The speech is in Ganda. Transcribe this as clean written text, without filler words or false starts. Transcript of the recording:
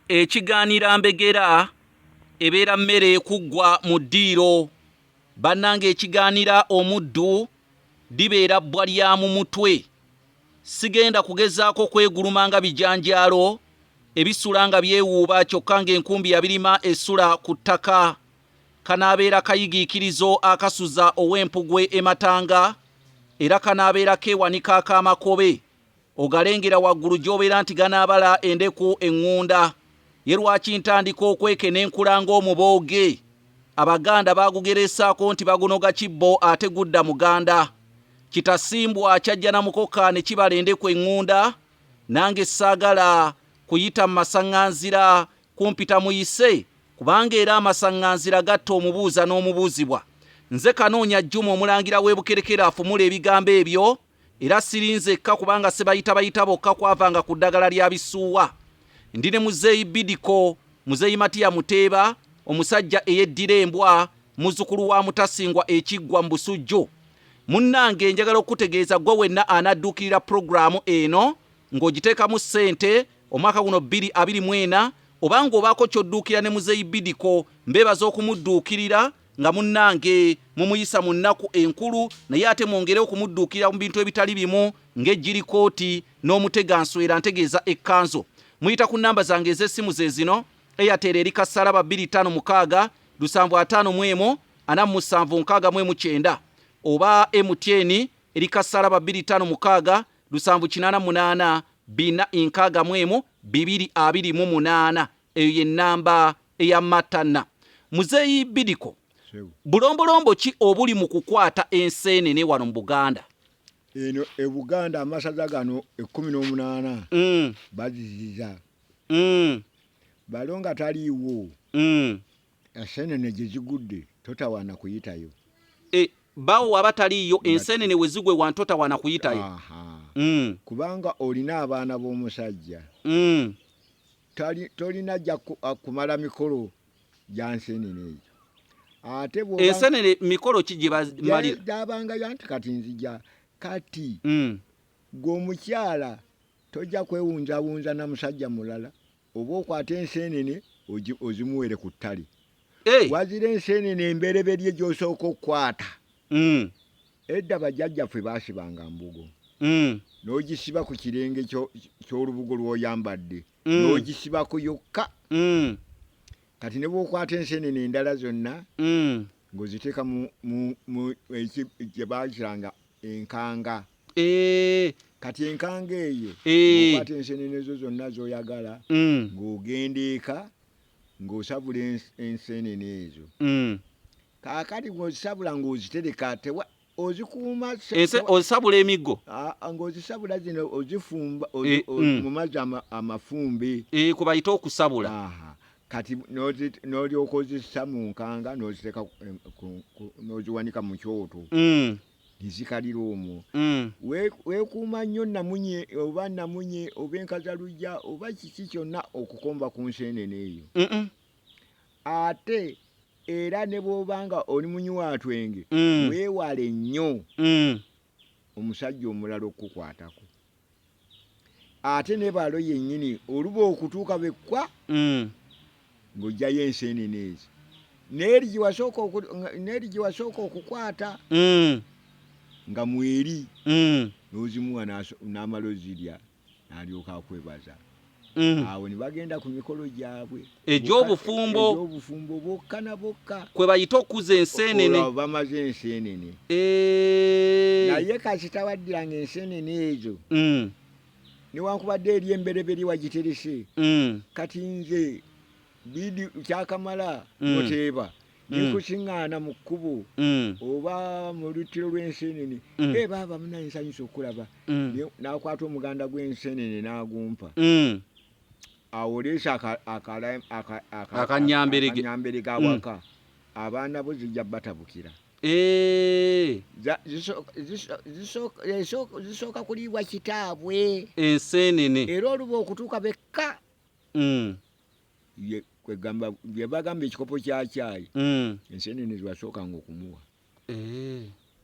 Ekigaanira mbegera ebeera mmere kuggwa mu ddiiro. Bannange ekigaanira omuddu libeera bbwa lya mu mutwe. Sigenda kugezaako kweguluma nga bijanjaalo ebisula nga byewuuba kyokka ng'enkumbi yabirima esula ku ttaka. Kanaabeera kayigiikirizo akasuza ow'empugwe e Matanga era kanaabeera keewanika ak'amakobe ogalengera waggulu gy'obeera nti ganaabala endeku eŋŋunda. Ye lwaki ntandika okwekenenkula ng'omubooge? Abaganda baagugereesaako nti bagunoga kibbo ate gudda muganda. Kitasimbwa kyajja na mukoka ne kibala endeku eŋŋunda. Nange saagala kuyita mu masaŋŋanzira kumpita muyise kubanga era amasaŋŋanzira gatta omubuuza n'omubuuzibwa. Nze Kanoonya Juma omulangira w'e Bukerekere afumula ebigambo ebyo era siri nzekka kubanga sebayitabayita bokka kwavanga ku ddagala lya bisuuwa. Ndi ne Muzeeyi Bidiko, Muzeeyi Matiya Muteeba, omusajja eyeddira embwa, muzzukulu wa Mutasingwa e Kiggwa mu Busujju. Munnange njagala okukutegeeza ggwe wenna anadduukirira pulogulaamu eno ng'ogiteekamu ssente omwaka guno 2024 oba ng'obaako ky'odduukira ne Muzeeyi Bidiko, mbeebaza okumudduukirira nga munnange mumuyisa mu nnaku enkulu naye ate mwongere okumudduukirira mu bintu ebitali bimu ng'ejjirikooti n'omuteganswera ntegeeza ekkanzu. Muyita ku nnamba zange ez'essimu ze zino, Airtel eri Kasalaba 256 751 47 69 oba MTN eri Kasalaba 256 788 461 228. Eyo ye nnamba eya Matana. Muzeeyi Bidiko, bulombolombo ki obuli mu kukwata enseenene wano mu Buganda? Eno e Buganda amasaza gano 18 baziziza. Balo nga taliiwo. Enseenene gye zigudde totawaana kuyitayo. E, bawo waba taliiyo enseenene we zigwe wantu totawaana kuyitayo. Kubanga olina abaana b'omusajja. Tolina jja kumala mikolo gya nseenene egyo. Ate bw'oba Ensenene mikolo ki gye bamalira? Gyabangayo anti kati nzija kati gwe omukyala tojja kwewunzawunza na musajja mulala oba okwate enseenene ozimuwere ku ttale. Wazira enseenene embereberye gy'osooka okukwata. Edda bajjajjaffe baasibanga mbugo. N'ogisiba ku kirenge ky'olubugo lw'oyambadde. N'ogisibako yokka. Kati ne bw'okwata enseenene endala zonna ng'oziteeka mu gye baakiranga enkanga. Kati enkanga eyo ng'okwata enseenene zo zonna z'oyagala ng'ogenda eka ng'osabula enseenene ezo. Kaakati ng'ozisabula ng'ozitereka ozikuuma ozisabula emiggo ng'ozisabula zino ozifumba mu mazzi amafumbe kwe bayita okusabula. Kati n'olyoka ozissa mu nkanga n'oziteeka n'oziwanika mu kyoto ne zikalira omwo. Weekuuma nnyo namunye oba namunye oba enkazalujja oba kiki kyonna okukomba ku nseenene eyo. Ate era ne bw'oba nga oli munywi wa twenge weewale nnyo omusajja omulala okukukwatako. Ate ne balo yennyini oluba okutuuka bekwa ng'oggyayo enseenene ezo n'eri gye wasooka okukwata nga mweri n'ozimuwa n'amala ozirya n'alyoka akwebaza. Awo ne bagenda ku mikolo gyabwe egy'obufumbo egy'obufumbo bokka na bokka kwe bayita okuza enseenene. Olwo bamaze enseenene. Naye kasita waddiranga enseenene ezo newankubadde eri embereberye wagiterese. Kati nze bidi kyakamala muteeba nekusiŋŋaana mu kkubo oba mu luttiro lw'enseenene. Baaba munaye nsanyusa okulaba. N'akwata omuganda gw'enseenene n'agumpa. Awo oleese akanyamberege awaka. Abaana bo zijja batabukira. Zisooka kuliibwa kitaabwe. Enseenene. Era oluba okutuuka bekka. Kwegamba bye bagamba ekikopo kya caayi. Enseenene ze wasookanga okumuwa.